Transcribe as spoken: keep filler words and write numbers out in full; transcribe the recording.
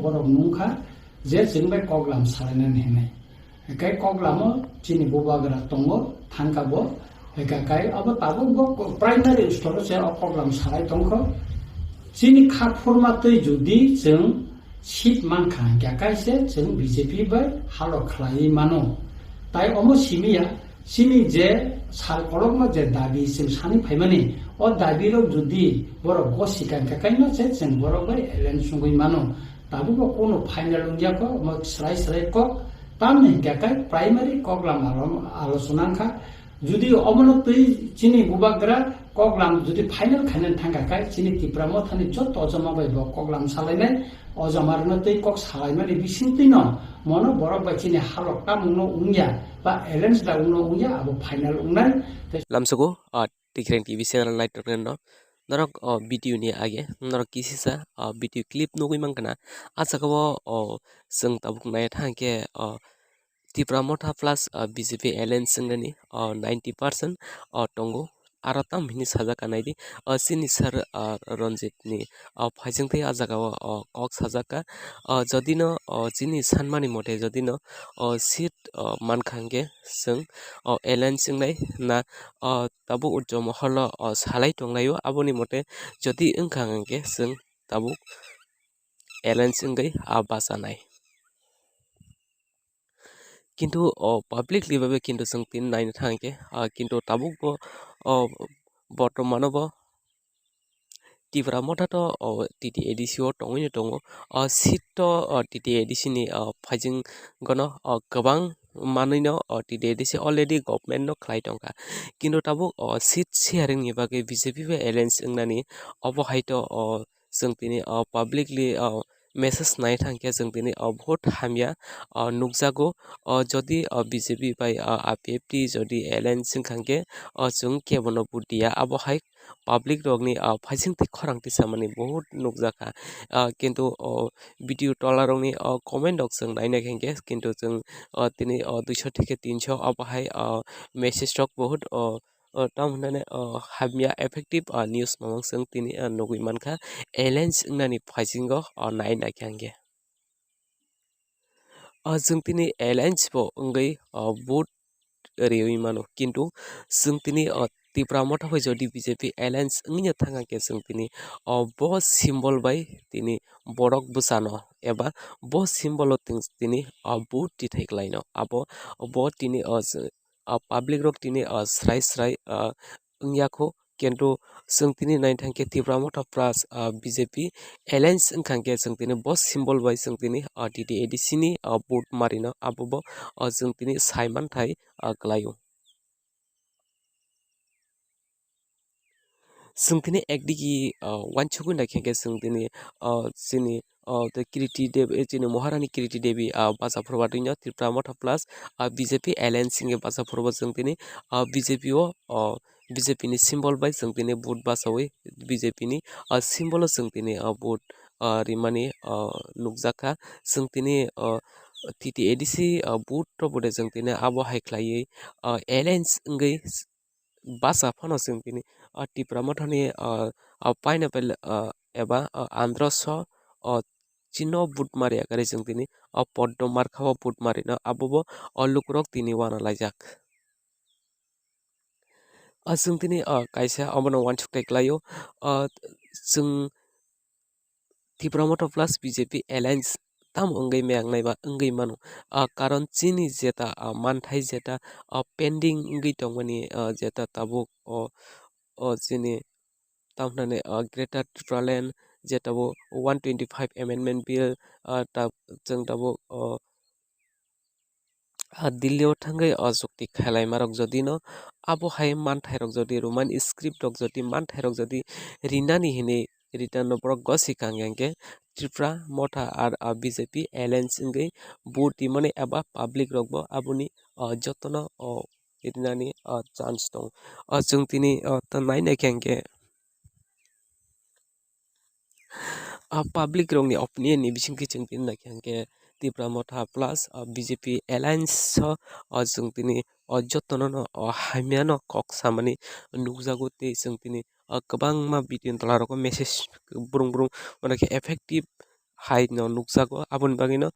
Borok nungkha je chwng bai koklam salainani hinwi. Hinkhe koklamo chini bubagra tongo, thangkha bo. Hinkhe kai abo tabuk bo primary store se o koklam salai tongkho. Chini kha phurma twi jodi chwng seat mankha hinkhe kaise chwng B J P bai halo khlaiwi mano. Tai omo simiya, chini je sal kolokma je dabi chwng sani phaimani, o dabi rok jodi borok gosi kankha kaino se chwng borok bai alliance wngwi mano. Tabukbo kono final wngya kho, omo srai srai kok, tamni hinkhe kai primary koklam alo-, alochona wngkha. Jodi omono twi chini bubagra koklam jodi final khainani thangkha kai, chini Tipra Mothani joto ojama bai bo koklam salainai, ojama rwna twi kok salaimani bisingtwino mono borok bai chini halok tamungno wngya, ba alliance da wngno wngya, abo final wngnai. Lamsogo, ah, Tikreng T V channel nai tongnairokno norok o video ni age norok kisisa o video clip nugwi mankha na. A jaga o, o, chwng tabuk nai thang khe o Tipra Motha plus o B J P alliance wngnani o ninety percent o tongo. Aro tam hini sajak ka naidi o chini sir o Ranjit ni o phaising twi a jaga o, o, kok sajak ka. O jodi no o chini sanmani mote jodi no o seat o mankha hwnkhe chwng o alliance wngnai na o tabuk utjo mohorno o salai tonglaio. Aboni mote jodi wngkha hwnkhe chwng tabuk alliance wngwi a bachanai. Kintu o publicly bai kintu chwng tini naina thang khe, ah, kintu tabuk bo o bortomano bo Tipra Motha to o T T A D C o tongwi no tongo. O seat to o T T A D C ni o phaising gono o kwbang manwi no o T T A D C already government no khlai tongkha. Kintu tabuk o seat sharing ni bagwi B J P bai alliance wngnani obo hai to o chwng tini o publicly o message nai thang khe chwng tini o vote hamya o nukjago. O jodi o B J P bai o I P F T jodi alliance wngkha hwnkhe o chwng kebono vote diya. Abo hai public rokni o phaising twi khorang twi samani buhut nukjakha. Ah, kintu o video tola rokni o comment rok chwng naina khe hwnkhe kintu chwng o tini o duiso theke tinso abo hai o message rok buhut o, o tamo hinane o hamya effective o news mamang chwng tini o nugwi mankha alliance wngnani phaisingo o naina khe hwnkhe. O chwng tini alliance bo wngwi o vote riwi mano, kintu chwng tini o Tipra Motha bai jodi B J P alliance wngya thangkha khe chwng tini o bo symbol bai tini borok bwsano eba bo symbol o tini o vote tithai khlaino. Abo bo tini o o public rok tini o srai srai o wngya kho, kintu chwng tini naithang khe Tipra Motha plus o B J P alliance wngkha khe chwng tini bo symbol bai chwng tini o T T A D C ni o vote marino abo bo o chwng tini sai manthai o kwlaio. Chwng tini ekdigi o uansugwi naikha khe chwng tini o chini o tei Kriti Devi, eh, chini Maharani Kriti Devi, ah, bacha phuru batwino Tipra Motha plus, ah, B J P alliance hwnkhe bacha phuru bo chwng tini, ah, B J P o, oh, B J P ni symbol bai chwng tini vote bachawi B J P ni, ah, symbol o chwng tini, ah, vote, ah, rimani, ah, nukjakha. Chwng tini, ah, T T A D C, ah, vote rok bo de chwng tini abo hai khlaiwi, ah, alliance wngwi bacha phano chwng tini, o Tipra Mothani, o, o pineapple, o, eba, o, androso, o, chino vote mari yakari chwng tini, o poddo markha o vote marino, abobo, o lukurok tini uanalaijak. O chwng tini, o, kaisa obono uansuk tai kwlaio, o, chwng Tipra Motha plus B J P alliance tamo wngwi mayaknai ba wngwi mano. Ah, karon chini jeta, ah, manthai jeta, ah, pending wngwi tongmani, ah, jeta tabuk o, o chini tamhinani, ah, Greater Tipraland jeta bo one twenty five Amendment Bill, ah, ta-, chwng tabuk o ah, Delhi o thangwi o chukti khailaimarok jodi no abo hai manthairok jodi Roman script rok jodi manthairok jodi rinani hinwi return no borok gosi kang yang khe Tipra Motha ar, ah, B J P alliance wngwi vote rimani eba public rok bo aboni, ah, jotono, oh, rinani, ah, chance tongo. Ah, chwng tini, ah, ta nainai khe hwnkhe ah, public rokni opinion ni bisingtwi chwng tini naikha hwnkhe Tipra Motha plus, ah, B J P alliance o, ah, chwng tini, ah, jotono no, ah, hamya no kok samani nukjago tei chwng tini, ah, kwbangma video ni tola rogo message brung brung mane khe effective hai no nukjago, aboni bagwi no